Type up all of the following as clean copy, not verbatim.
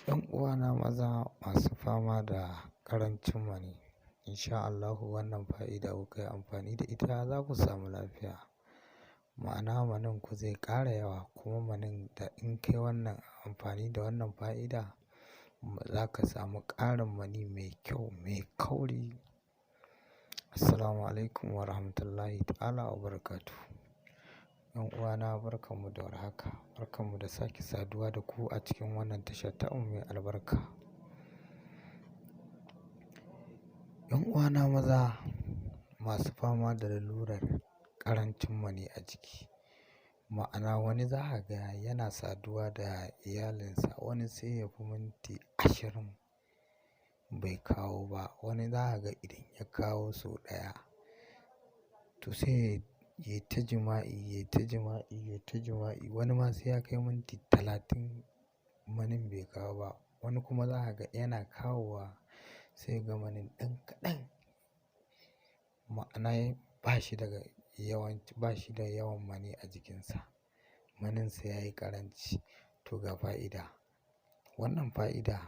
'Yan uwana maza masu fama da ƙarancin mani, in sha Allahu wannan fa'ida kuka yi amfani da ita za ku samu lafiya. Ma'ana manin ku zai ƙara yawa, kuma manin da in kai wannan amfani da wannan fa'ida, za ka samu ƙarin mani mai kyau, mai kauri. Assalamualaikum warahmatullahi ta'ala wabarakatuh. 'Yan uwana, barkan mu da warhaka, barkan mu da sake saduwa da ku a cikin wannan tashar ta mu mai albarka. 'Yan uwana maza masu fama da lalurar ƙarancin mani a jiki, ma'ana wani za ka ga yana saduwa da iyalinsa, wani sai ya fi minti 20 bai kawo ba. Wani za ka ga idan ya kawo sau ɗaya, to sai yayi ta jima'i, yayi ta jima'i, yayi ta jima'i. Wani ma sai ya kai minti 30 manin bai kawo ba. Wani kuma za ka ga yana kawowa sai ga manin ɗan kaɗan. Ma'ana ba shi daga yawan, ba shi da yawan mani a jikinsa. Maninsa ya yi ƙaranci. To ga fa'ida. Wannan fa'ida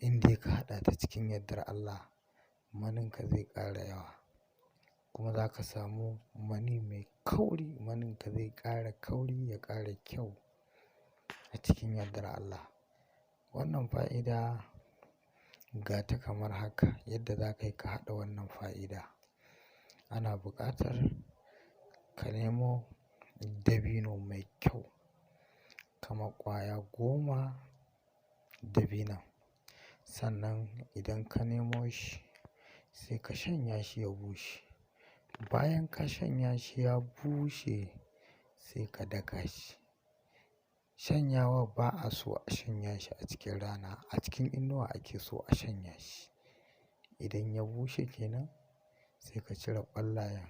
in dai ka haɗa ta cikin yardar Allah, maninka zai ƙara yawa. Kuma za ka samu mani mai kauri. Maninka zai ƙara kauri, ya ƙara kyau a cikin yardar Allah. Wannan fa'ida ga ta kamar haka, yadda za ka yi ka haɗa wannan fa'ida. Ana buƙatar ka nemo dabino mai kyau, kamar ƙwaya 10 dabinon. Sannan idan ka nemo shi, sai ka shanya shi ya bushe. Bayan ka shanya shi ya bushe, sai ka daka shi. Shanyawa ba a so a shanya shi a cikin rana, a cikin inuwa ake so a shanya shi. Idan ya bushe kenan, sai ka cire ƙwallayen,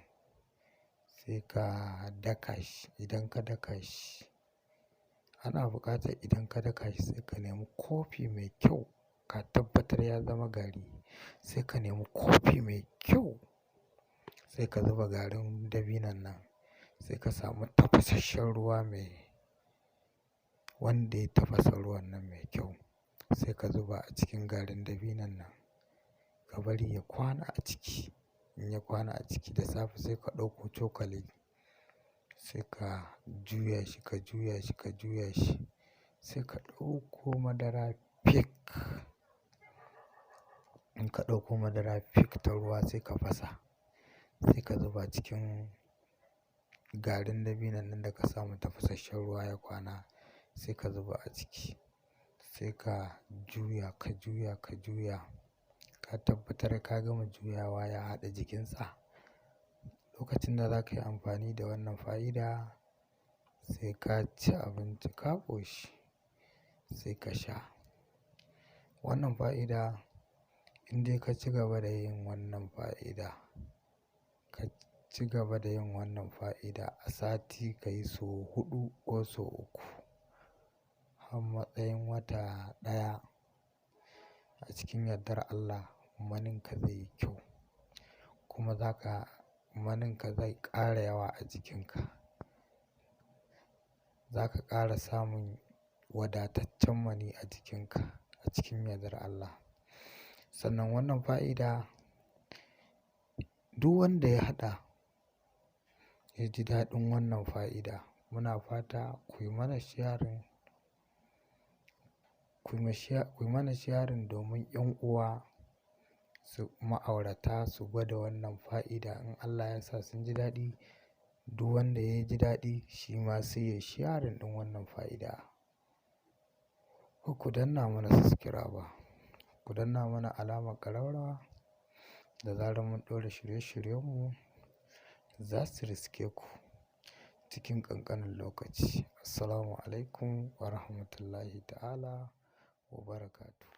sai ka daka shi. Idan ka daka shi, ana buƙatar idan ka daka shi sai ka nemi kofi mai kyau, ka tabbatar ya zama gari. Sai ka nemi kofi mai kyau, sai ka zuba garin dabinon nan. Sai ka samu tafasasshen ruwa mai wanda ya tafasa ruwan nan mai kyau. Sai ka zuba a cikin garin dabinon nan. Ka bari ya kwana a ciki. In ya kwana a ciki, da safe sai ka ɗauko cokali, sai ka juya shi, ka juya shi, ka juya shi. Sai ka ɗauko madara peak. In ka ɗauko madara peak ta ruwa sai ka fasa. Sai ka zuba cikin garin dabinon nan da ka samu tafasasshen ruwa ya kwana, sai ka zuba a ciki. Sai ka juya, ka juya, ka juya. Ka tabbatar ka gama juyawa ya haɗa jikinsa. Lokacin da za ka yi amfani da wannan fa'ida, sai ka ci abinci ka ƙoshi, sai ka sha. Wannan fa'ida in dai ka ci gaba da yin wannan fa'ida, ka ci gaba da yin wannan fa'ida a sati ka yi sau 4 ko sau 3 har matsayin wata ɗaya, a cikin yardar Allah maninka zai yi kyau. Kuma zaka, maninka zai ƙara yawa a jikinka. Za ka ƙara samun wadataccen mani a jikinka a cikin yardar Allah. Sannan wannan fa'ida, duk wanda ya haɗa ya ji daɗin wannan fa'ida, muna fata ku yi mana sharing, ku yi mana sharing domin 'yan uwa su ma'aurata su gwada wannan fa'ida. In Allah ya sa sun ji daɗi, duk wanda ya ji daɗi shi ma sai ya sharing ɗin wannan fa'ida. Ku danna mana subscribe, ku danna mana alamar ƙararrawa, da zarar mun ɗora shirye-shiryenmu za su riske ku cikin ƙanƙanin lokaci. Assalamualaikum warahmatullahi ta'ala wabarakatuh.